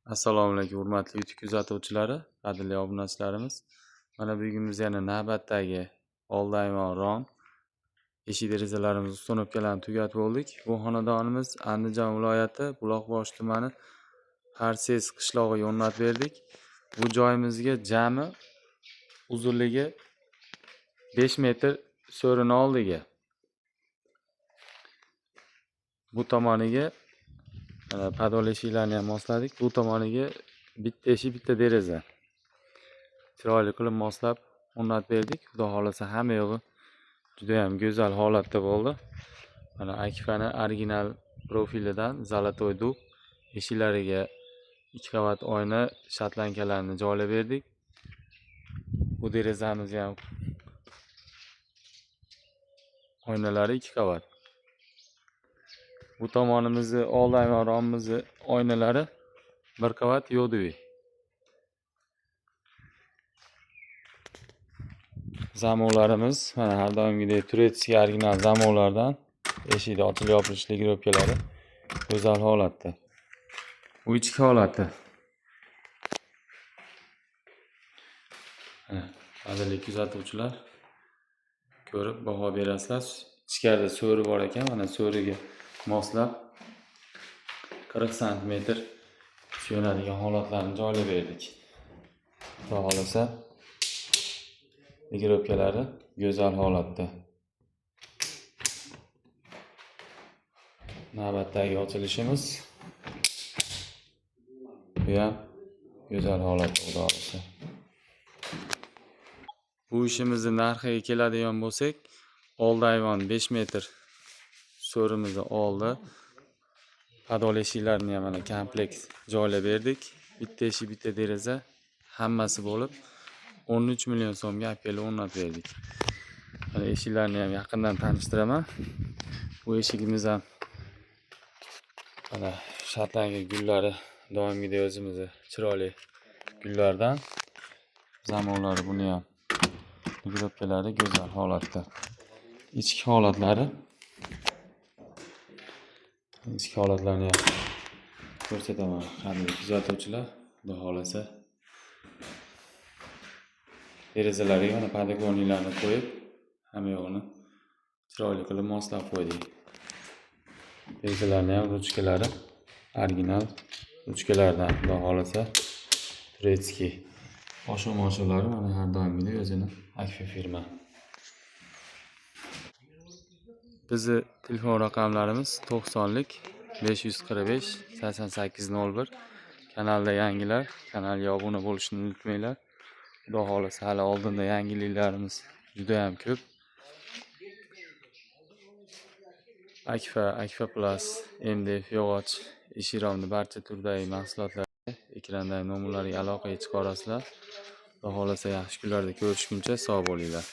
Assalomu alaykum, hurmatli YouTube kuzatuvchilari, qadrli obunachilarimiz. Mana bugun biz yana navbatdagi oldi ayvon rom eshik derazalarimizni установкalarini tugatib bo'ldik. Bu xonadonimiz Andijon viloyati Buloqboshi tumani Parses qishlog'iga o'rnatib berdik. Bu joyimizga jami uzunligi 5 metr so'rini oldiga. Bu tomoniga mana podval eshiklarni ham mosladik. Bu tomoniga bitta eshik, bitta deraza. Chiroyli qilib moslab o'rnatib berdik. Xudo xohlasa hamma yog'i juda ham go'zal holatda bo'ldi. Mana Akfani original profilidan золотой dub eshiklariga 2 qavat oyna, shatlankalarni joylab berdik. Bu derazamiz ham oynalari 2 qavat. Bu tomonimizni oldi ayvon romimizni oynalari 1 qavat yoduviy. Zamovlarimiz mana har doimgidek турецкий original zamovlardan, eshikni ochilib yopilish регулировкалari go'zal holatda. Bu ichki holati. Mana qadrli kuzatuvchilar, ko'rib baho berasizlar. Ichkarida so'ri bor ekan, mana so'riga moslab 40 santimetr suyanadigan holatlarni joylab berdik. Xudo xohlasa регулировкалari go'zal holatda. Navbatdagi ochilishimiz bu ham go'zal holatda, xudo xohlasa. Bu ishimizni narxiga keladigan bo'lsak, oldi ayvon 5 metr so'rimizni oldi. Podval eshiklarini ham mana komplekt joylab berdik. Bitta eshik, bitta deraza hammasi bo'lib 13 million so'mga olib kelib o'rnatib berdik. Mana eshiklarni ham yaqindan tanishtiraman. Bu eshigimiz ham mana shartlangan gullari doimgidek o'zimizni chiroyli gullardan. Zamonlari buni ham регулировкалari go'zal holatda. Ichki holatlari, ichki holatlarni ham ko'rsataman, qadrli kuzatuvchilar. Xudo xohlasa derazalarga mana подоконникlarni qo'yib, hamma yog'ini chiroyli qilib moslab qo'ydik. Derazalarni ham ruchkalari original ruchkalardan, xudo xohlasa турецкий. Oshiq moshinalari mana har doimgidek o'zini Akfa firma. Bizni telefon raqamlarimiz 90lik 545 88 01. Kanalda yangilar, kanalga obuna bo'lishni unutmanglar. Xudo xohlasa hali oldinda yangiliklarimiz juda ham ko'p. Akfa, Akfa Plus, MDF yog'och, eshik romni barcha turdagi mahsulotlarga ekrandagi nomerlarga aloqaga chiqa olasizlar. Xudo xohlasa yaxshi kunlarda ko'rishguncha sog' bo'linglar.